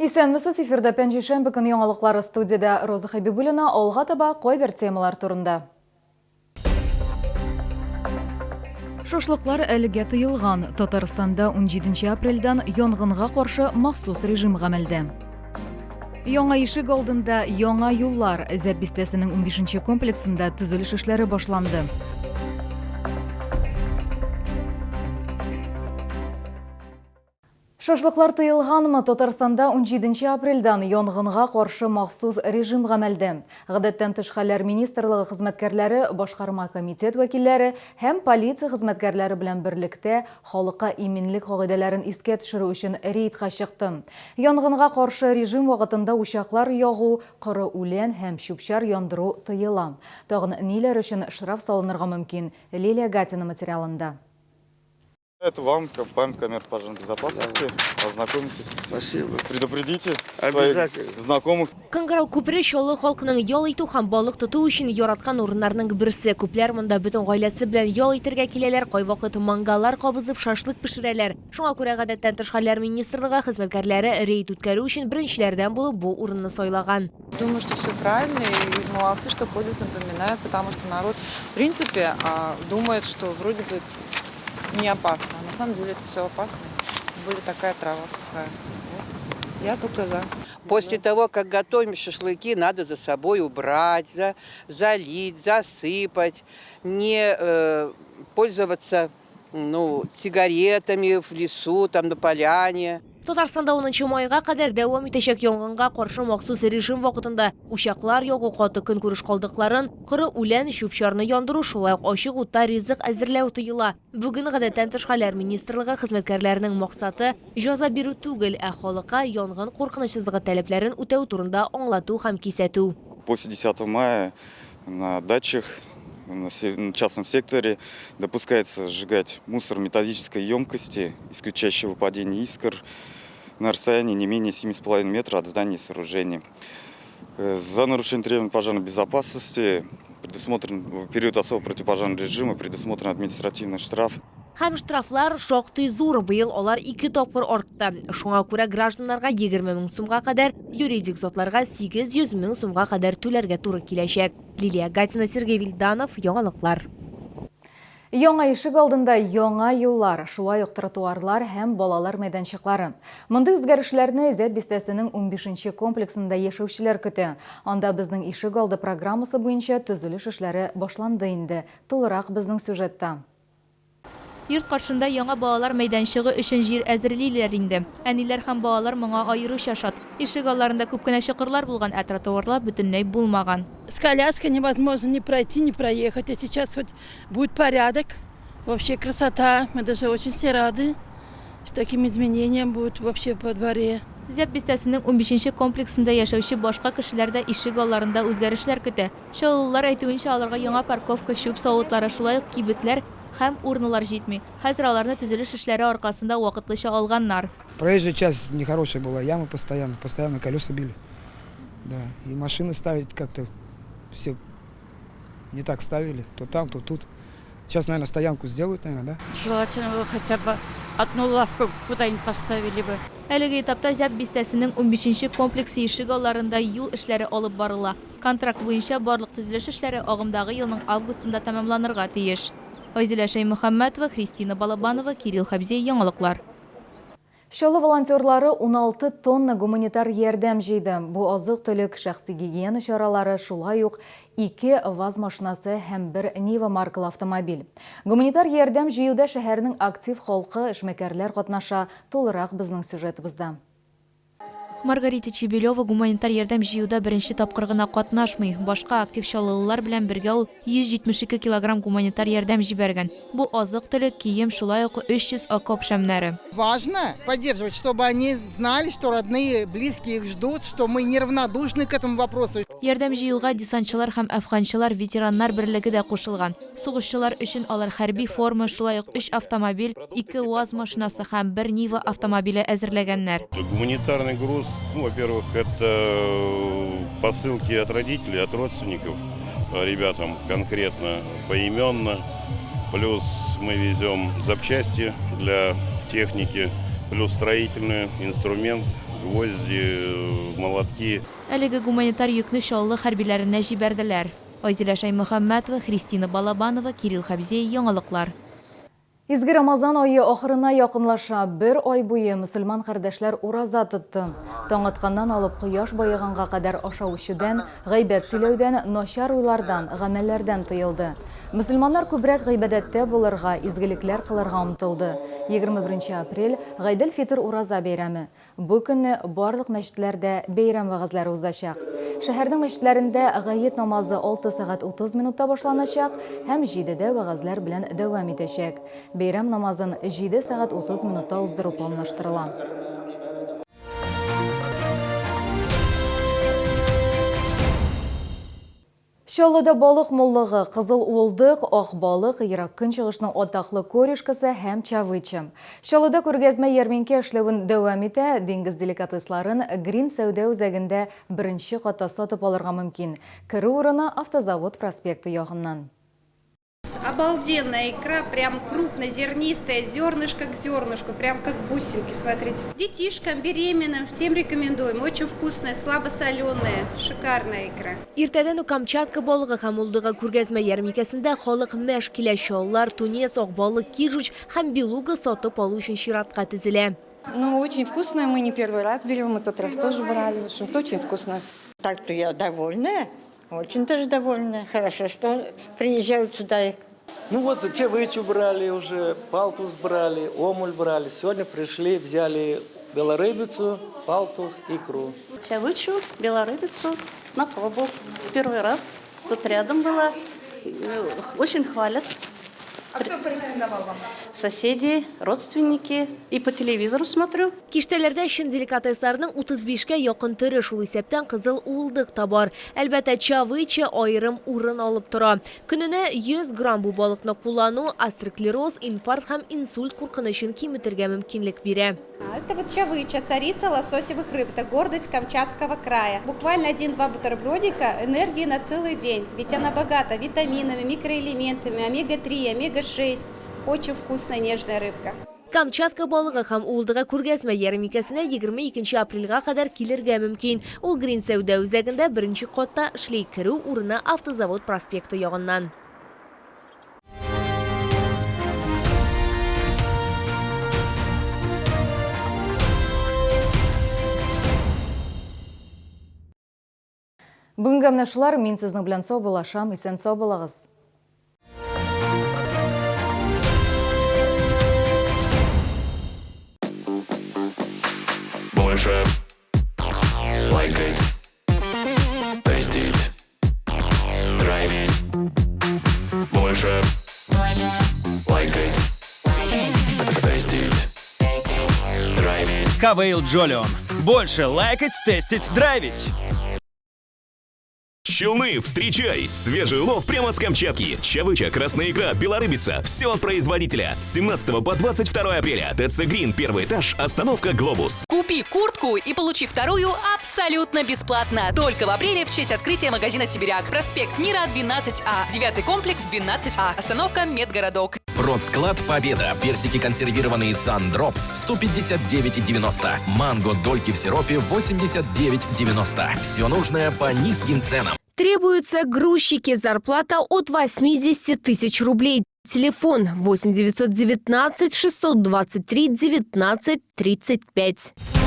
Исәнмесез, эфирда Пәнҗешәмбе көн яңалыклары студиядә Роза Хәбибуллина алга таба кайбер темалар турында. Шашлыклар әлегә тыелган. Татарстанда 17 апрельдән янгынга каршы махсус режим гамәлдә. Яңа ишек алдында яңа юллар. Зәп бистәсенең 15 комплексында төзелеш эшләре башланды. Шашлыклар тыелганмы? Татарстанда 17 апрельдән янгынга каршы махсус режим гамәлдә. Гадәттән тыш хәлләр министрлыгы хезмәткәрләре, башкарма комитет вәкилләре һәм полиция хезмәткәрләре белән берлектә халыкка иминлек кагыйдәләрен искә төшерү өчен рейдка чыкты. Янгынга каршы режим вакытында учаклар ягу, коры үлән һәм чүп-чар яндыру тыела. Тагын ниләр өчен штраф салынырга мөмкин, Лилия Гатина материалында. Это вам памятка мер пожарной безопасности. Ознакомитесь. Спасибо. Предупредите своих знакомых. Кыңгырау күпере Чаллы халкының ял итү һәм балык тоту өчен яраткан урыннарның берсе. Күпләр монда бөтен гаиләсе белән ял итәргә киләләр, кайвакыт мангаллар кабызып, шашлык пешерәләр. Шуңа күрә Гадәттән тыш хәлләр министрлыгы хезмәткәрләре рейд үткәрү өчен беренчеләрдән булып бу урынны сайлаган. Думаю, что все правильно, и молодцы, что ходят, напоминают, потому что народ, в принципе, думает, что вроде бы не опасно. А на самом деле это все опасно, тем более такая трава сухая. Вот. Я только за. После того, как готовим шашлыки, надо за собой убрать, залить, засыпать, не пользоваться, ну, сигаретами в лесу, там на поляне. Татарстанда 10 майга кадәр дәвам итәчәк янгынга каршы махсус режим вакытында учаклар ягу, каты көнкүреш калдыкларын, коры үлән, чүп-чарны яндыру, шулай ук ачык утта ризык әзерләү тыела. Бүген Гадәттән тыш хәлләр министрлыгы хезмәткәрләренең максаты җәза бирү түгел, ә халыкка янгын куркынычсызлыгы таләпләрен үтәү турында аңлату һәм кисәтү. После 10 мая на дачах, на частном секторе допускается сжигать мусор металлической емкости, исключающий выпадение искр, на расстоянии не менее 7,5 метра от здания и сооружений. За нарушение требований пожарной безопасности предусмотрен в период особого противопожарного режима предусмотрен административный штраф. Һәм штрафлар шактый зур, быел алар ике тапкыр артты. Шуңа күрә гражданнарга 20 мең сумга кадәр, юридик затларга 800 мең сумга кадәр түләргә туры киләчәк. Лилия Гатина, Сергей Вильданов, Яңалыклар. Яңа ишек алдында яңа юллар, шулай ук тротуарлар һәм балалар мәйданчыклары. Мондый үзгәрешләрне Зәб бистәсенең 15 комплексында яшәүчеләр көтә. Анда Безнең ишек алды программасы буенча төзелеш эшләре башланды инде. Тулырак безнең сюжетта. Йорт каршында яңа балалар мәйданчыгы өчен җир әзерлиләр инде. Әниләр һәм балалар моңа аеруча шат. Ишек алларында күп кенә чокырлар булган, ә тротуарлар бөтенләй булмаган. С коляской невозможно ни пройти, ни проехать. А сейчас хоть будет порядок. Вообще красота. Мы даже очень все рады, что таким изменениям будет вообще во дворе. Зәб бистәсенең унбишенче комплексында яшәүче башка кешеләр дә ишек алларында үзгәрешләр көтә. Чаллылылар әйтүенчә, аларга яңа парковка, чүп савытлары, шулай ук кибетләр һәм урналар җитми. Хәзер аларны төзелеш эшләре аркасында вакытлыча алганнар. Проезжая часть нехорошая была, ямы постоянно, постоянно колеса били. Да, и машины ставить как-то все не так ставили, то там, то тут. Сейчас, наверное, стоянку сделают, наверное, да? Желательно было хотя бы одну лавку куда-нибудь поставили бы. Әлеге этапта Зәб бистәсенең унбишенче комплексы ишек алларында юл эшләре алып барыла. Контракт буенча барлык төзелеш эшләре агымдагы елның августында тәмамланырга тиеш. Айзилә Шәймөхәммәтова, Христина Балабанова, Кирилл Хәбзиев, Яңалыклар. Чаллы волонтерлары 16 тонна гуманитар ярдәм җыйды. Бу азык-төлек, шәхси гигиена чаралары, шулай ук ике ВАЗ машинасы һәм бер Нива маркалы автомобиль. Гуманитар ярдәм җыюда шәһәрнең актив халкы, эшмәкәрләр катнаша. Тулырак безнең сюжетыбызда. Маргарита Чебелева гуманитар ярдәм җыюда беренче тапкыр гына катнашмый. Башка актив чаллылылар белән бергә ул 172 килограмм гуманитар ярдәм җибәргән. Бу азык-төлек, кием, шулай ук 300 окоп шәмнәре. Важно поддерживать, чтобы они знали, что родные, близкие их ждут, что мы неравнодушны к этому вопросу. Ярдәм җыюга десантчылар һәм әфганчылар ветераннар берлеге дә кушылган. Сугышчылар өчен алар хәрби форма, шулай ук өч автомобиль, ике УАЗ машинасы һәм бер Нива автомобиле әзерләгәннәр. Гуманитарный груз, ну, во-первых, это посылки от родителей, от родственников ребятам конкретно, поименно. Плюс мы везем запчасти для техники, плюс строительный инструмент гвозди, молотки. Әлеге гуманитар йөкне Чаллы хәрбиләренә җибәрделәр. Айзилә Шәймөхәммәтова, Христина Балабанова, Кирилл Хәбзей, Яңалыклар. Изге Рамазан ае ахырына якынлаша. Бер ай буе мөселман кардәшләр ураза тотты. Таң атканнан алып кояш баеганга кадәр ашау-эчүдән, гайбәт сөйләүдән, начар уйлардан, гамәлләрдән тыелды. Мөселманнар күбрәк гыйбадәттә булырга, изгелекләр кылырга омтылды. 21 апрель, Гайдел-Фитыр ураза бәйрәме. Бу көнне барлык мәчетләрдә бәйрәм вәгазьләре узачак. Шәһәрнең мәчетләрендә гает намазы 6 сәгать 30 минутта башланачак һәм җидедә вәгазьләр белән дәвам итәчәк. Бәйрәм намазын 7 сәгать 30 минутта уздыру планлаштырыла. Чаллыда балык муллыгы, кызыл уылдык, ак балык, Ерак Көнчыгышның атаклы корешкасы һәм чавыча. Чаллыда күргәзмә-ярминкә эшләвен дәвам итә, диңгез деликатесларын Грин сәүдә үзәгендә беренче катта сатып алырга мөмкин. Керү урыны Автозавод проспекты ягыннан. Обалденная икра, прям крупнозернистая, зернышко к зернышку, прям как бусинки, смотрите. Детишкам, беременным, всем рекомендуем. Очень вкусная, слабосоленая, шикарная икра. Иртәдән үк Камчатка балыгы һәм уылдыгы күргәзмә ярминкәсендә халык мәш килә. Чаллылар тунец, ак балык, кижуч һәм белуга сатып алу өчен чиратка тезелә. Ну, очень вкусная, мы не первый раз берем, мы тот раз тоже брали, в общем-то, очень вкусно. Так-то я довольная. Очень даже довольна. Хорошо, что приезжают сюда. Ну вот, чавычу брали уже, палтус брали, омуль брали. Сегодня пришли, взяли белорыбицу, палтус, икру. Чавычу, белорыбицу на пробу. Первый раз тут рядом была. Очень хвалят. А кто порекомендовал вам? Соседи, родственники. И по телевизору смотрю. Киштәләрдә чын деликатесларның 35 кә якын төре, шул исәптән кызыл уылдык та бар. Әлбәттә, чавыча аерым урын алып тора. Көненә 100 грамм бу балыкны куллану астероклероз, инфаркт һәм инсульт куркынычын киметергә мөмкинлек бирә. Это вот чавыча, царица лососевых рыб. Это гордость Камчатского края. Буквально один-два бутербродика энергии на целый день. Ведь она богата витаминами, микроэлементами, омега-3, омега-6. Очень вкусная нежная рыбка. Камчатка балыгы һәм уылдыгы күргәзмә ярминкәсенә 22 апрельгә кадәр килергә мөмкин. Ул Грин сәүдә үзәгендә беренче катта эшли. Керү урыны Автозавод проспекты ягыннан. Бүгенгә менә шулар. Мин сезнең белән саубуллашам. Исән-сау булыгыз. Больше лайкать, тестить, драйвить. Больше лайкать, тестить, драйвить. Хавейл Джолион. Больше лайкать, тестить, драйвить. Челны, встречай! Свежий улов прямо с Камчатки. Чавыча, красная икра, белорыбица. Все от производителя. С 17 по 22 апреля. ТЦ Грин, первый этаж, остановка Глобус. Купи куртку и получи вторую абсолютно бесплатно. Только в апреле в честь открытия магазина «Сибиряк». Проспект Мира, 12А. Девятый комплекс, 12А. Остановка Медгородок. Продсклад Победа. Персики консервированные Сандропс 159,90. Манго дольки в сиропе 89,90. Все нужное по низким ценам. Требуются грузчики. Зарплата от 80 тысяч рублей. Телефон 8 919 623 19 35.